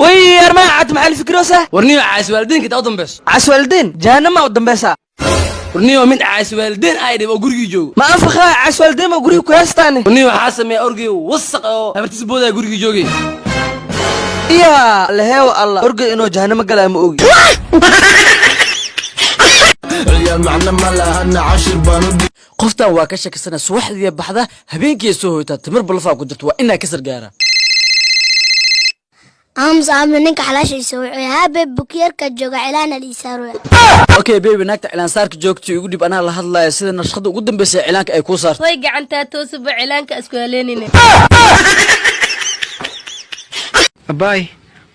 Way armaa cad, maxaa la fikiroosaa? Warniyo, caasi waalidiinka intaa u dambayso. Caswaaldiin jahannama u dambaysaa. Warniyo, mid caasi waalidiin ay dhib oo gurigii joogo. Ma anfaqaa? Caswaaldiin ma guriga ku haystaane? Warniyo, waxaa sameeya orgey wasaq oo habartiisa boodaya gurigii joogay. Iya leheew, Allah, orgey inuu jahannamo galaa ma ogi. Ciyaal macno ma lahana, cashir baan u Qoftan waa ka shakisana. Subaxdii baxda, habeenkii soo hoytaa, timir balfaa ku jirta, waa inaa ka sargaara. Aamus aame, ninka xalaashiisa wuxuu habe bukyarka jooga cilaana liisaaroya. Okay baby, naagta cilaansaarka joogta igu dhib, anaa la hadlaya. Sida nashqada ugu dambaysa ee cilaanka ay kuu saarto. Way gacantaa toosuba, cilaanka isku haleenine. Abaay,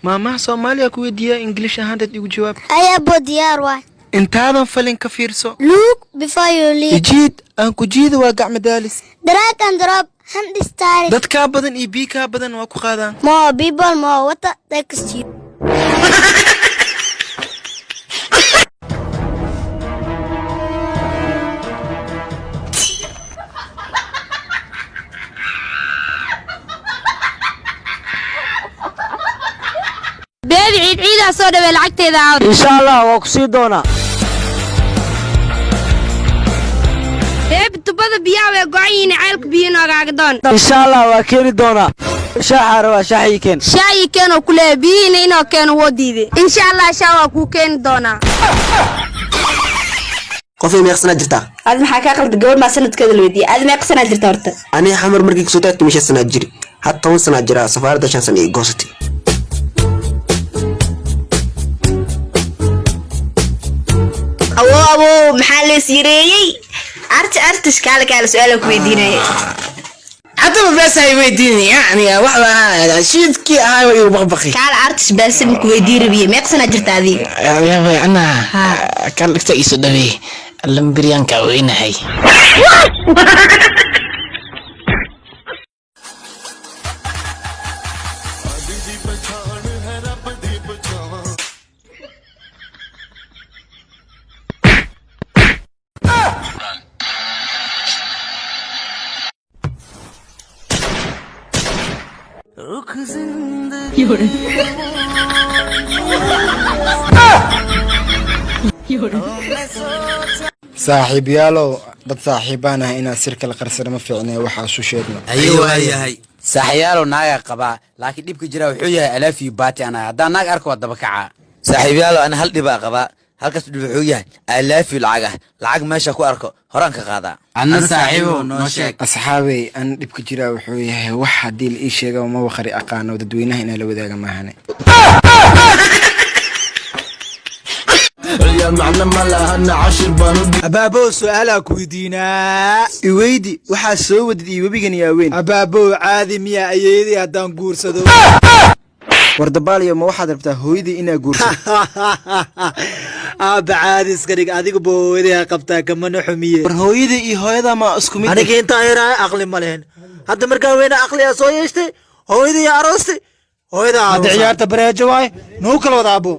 maamaha Soomaaliya ku weydiiyaa, Ingiliish ahaanteed igu jawaab. Ayabo, diyaar waay. Intaadan falin ka fiirso. Look before you leap. Ijiid aan ku jiida waa gacmo daalis. Drag and drop, hand style. Dad kaa badan iyo bii kaa badan waa ku qaadaan. More people, more water, next you. Baby, ciid ciidaa soo dhawee, lacagteeda aawd. Insha Allah waa ku sii doonaa. Baby, tubada biyaha way go'an yihiin, ceelka biyo noogaaga doon. Insha Allah waa keeni doonaa. Shaaxaa rabaa, shaaxii keen. Shaayii keenoo ku leeya, biyihiina inoo keeno woo diiday. Insha Allah shaa waa kuu keeni doonaa. Qofay, meeq sanaa jirtaa? Adi maxaa kaa qalda? Gabadh maa sanadkeeda la weydiiyay? Adi meeqa sanaa jirta horta? Aniga Xamar markii kasoo taagtay 5 sanaa jiri, had 10 sanaa jiraa. Safaaradda 5 sana ii goosatay. Awow, awow, maxaa lees yareeyey? Arti artis, kaale kaale, su-aalaan ku weydiinaya. Haddaba bees hay weydiinay, yani wax shiidkii ahaa waa igu baqbaqi. Kaale artis, baase ku weydiin rabiye, meeqa sanaa jirta adiga? Yaabay, anaa kan dhigta iiso dhaweey, lamberyaanka weynahay. Saaxiibyaalow, dad saaxiibaan ah inaan sir kala qarsana ma fiicne, waxaa isu sheegno. Waayahay saaxiibyaalow, naagaa qabaa, laakiin dhibka jira wuxuu yahay alaafiyo baati anaa haddaan naag arko waa daba kacaa. Saaxiibyaalow, ana hal dhibaa qabaa. Halkaas dhib wuxuu yahay alaafiyo lacag ah, lacag meesha ku arko horaan ka qaadaa. Adna saaxiibow, noo sheeg. Asxaabey, an dhibka jiraa wuxuu yahay wax haddii la ii sheega ma waqari aqaano, dadweynaha inaa la wadaaga maahane. Ciyaal macno ma lahana, cashir baan u Abaabow, su-aalaa ku weydiinaa. Iweydi, waxaa soo wadid iyo webigan yaaweyn. Abaabow, caadi miya ayeeyadii haddaan guursado? War dabaaliyo, ma waxaad rabtaa hooyadii inaa guursato? Aaba, caadi iska dhig, adigu ba hooyadii qabtaa, kamana xumiye. War hooyadii iyo hooyadaa ma isku mid? Aniga intaan yaraahay aqli ma lehen, hadda markaan weyna aqliyaa soo yeeshtay, hooyadii aroostay, hooyadaa. Hadda ciyaarta bareejo waay, nuu kala wada abo.